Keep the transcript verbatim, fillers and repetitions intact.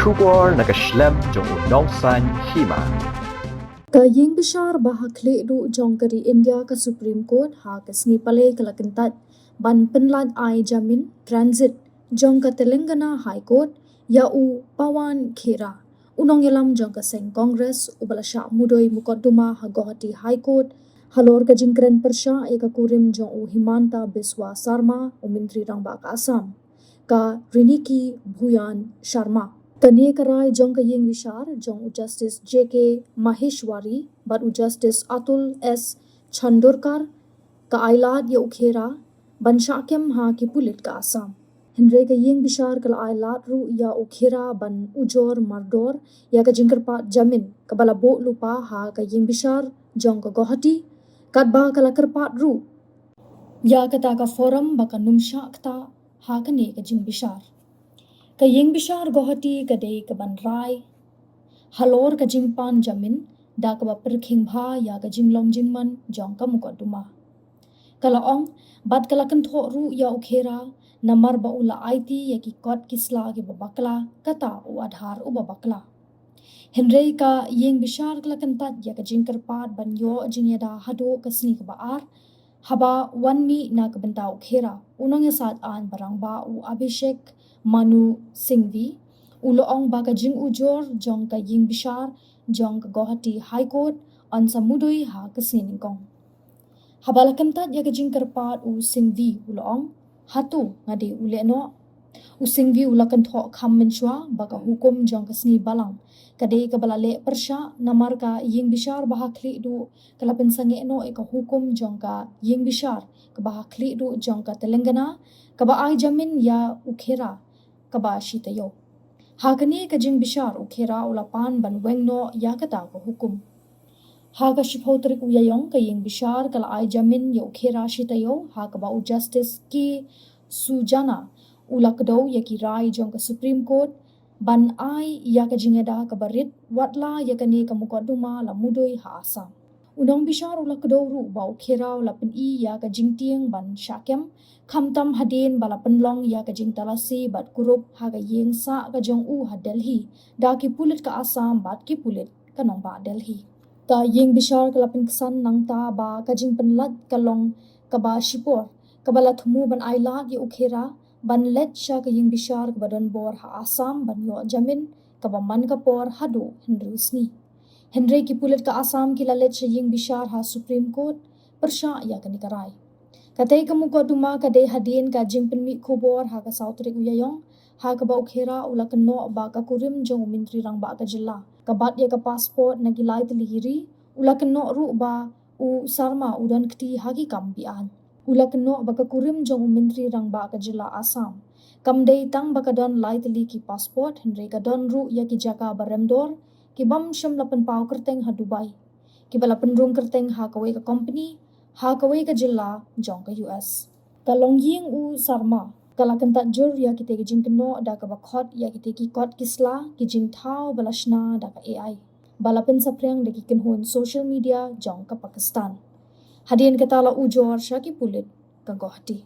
Khubor na ka shlem jong u nongsaiñ hima. Ka ïing bishar ba ha khlieh duh jong ka ri India ka Supreme Court ha ka sngi Palei ka la kyntait ban pynlait ai jamin transit jong ka Telangana High Court ïa u Pawan Khera, u nongïalam jong ka seng Congress uba la shah mudui mukotduma ha Guwahati High Court halor ka jingkren pyrshah ïa ka kurim jong u Himanta Biswa Sarma, u Myntri Rangbah ka Assam, ka Riniki Bhuyan Sharma. Kane ka rai jong ka ïing bishar jong u Justice J K Maheshwari bad u Justice Atul S Chandorkar ka ai lad ïa u Khera ban shah kem ha ki pulit ka Assam. Hynrei ka ïing bishar ka la ai lad ruh ïa u Khera ban ujor mardor ïa ka jingkyrpad jamin kaba la buh lypa ha ka ïing bishar jong ka Guwahati, katba ka la kyrpad ruh ïa kata ka forum ba kan ym shah ktah ha kane ka jingbishar. Ka ïing bishar Guwahati ka dei kaban rai halor ka jingpan jamin da kaba pyrkhing bha ïa ka jinglong jingman jong ka mukotduma. Ka la ong, bad ka la kynthoh ruh ïa u Khera namar ba u la aiti ïa ki kot ki sla kiba bakla, kata u Aadhaar uba bakla. Hynrei ka ïing bishar ka la kyntait ïa ka jingkyrpad ban ïoh jingïada haduh ka sngi kaba ar, haba wan mih na ka bynta u Khera, u nongïasaid aiñ ba rangbah u Abhishek Manu Singhvi u la ong ba ka jingujor jong ka ïing bishar jong ka Guwahati High Court yn sa mudui ha ka sngi nyngkong. Haba la kyntait ïa ka jingkyrpad u Singhvi u la ong, hato nga dei u leh noh? U Singhvi u la kynthoh kham mynshuwa ba ka hukum jong ka sngi Balang ka dei kaba la leh pyrshah namar ka ïing bishar ba ha khlieh duh ka la pynsangeh noh ïa ka hukum jong ka ïing bishar kaba ha khlieh duh jong ka Telangana kaba ai jamin ïa u Khera kaba shi taïew. Ha kane ka jingbishar u Khera u la pan ban weng noh ïa kata ka hukum. Ha ka shiphew tarik u Ïaïong ka ïing bishar ka la ai jamin ïa u Khera shi taïew ha kaba u Justice K Sujana u la kdew ïa ki rai jong ka Supreme Court ban ai ïa ka jingïada kaba rit wat la ïa kane ka mukotduma la mudui ha Assam. U nongbishar u la kdew ruh ba u Khera u la pyni ïa ka jingtieng ban shah kem, khamtam hadien ba la pynlong ïa ka jingtalasi bad kurup ha ka ïing sah ka jong u ha Delhi da ki pulit ka Assam bad ki pulit ka nongbah Delhi. Ka ïing bishar ka la pynksan nangta ba ka jingpynlait ka long kaba shipor, kaba la thmu ban ai lad ïa u Khera ban leit sha ka ïing bishar kaba don bor ha Assam ban ïoh jamin kaba man ka por haduh hynriew sngi. Hynrei ki pulit ka Assam ki la leit sha ïing bishar ha Supreme Court pyrshah ïa kane ka rai. Katei ka mukotduma ka dei hadien ka jingpynmih khubor ha ka saw tarik u Ïaïong ha kaba u Khera u la kynnoh ba ka kurim jong u Myntri Rangbah ka jylla ka bat ïa ka passport na ki lai tylli ki ri. U la kynnoh ruh ba u Sarma u don kti ha ki kam be-aiñ. U la kynnoh ba ka kurim jong u Myntri Rangbah ka jylla Assam kam dei tang ba ka don lai tylli ki passport, hynrei ka don ruh ïa ki jaka ba rem dor ki bym shym la pynpaw kyrteng ha Dubai, kiba la pynrung kyrteng ha kawei ka kompani ha kawei ka jylla jong ka U S. Ka longïing u Sarma ka la kyntait jur ïa kitei ki jingkynnoh da kaba khot ïa kitei ki kot ki sla ki jingthaw ba la shna da ka A I, ba la pynsaphriang da ki kynhun social media jong ka Pakistan. Hadien kata la ujor sha ki pulit ka Guwahati.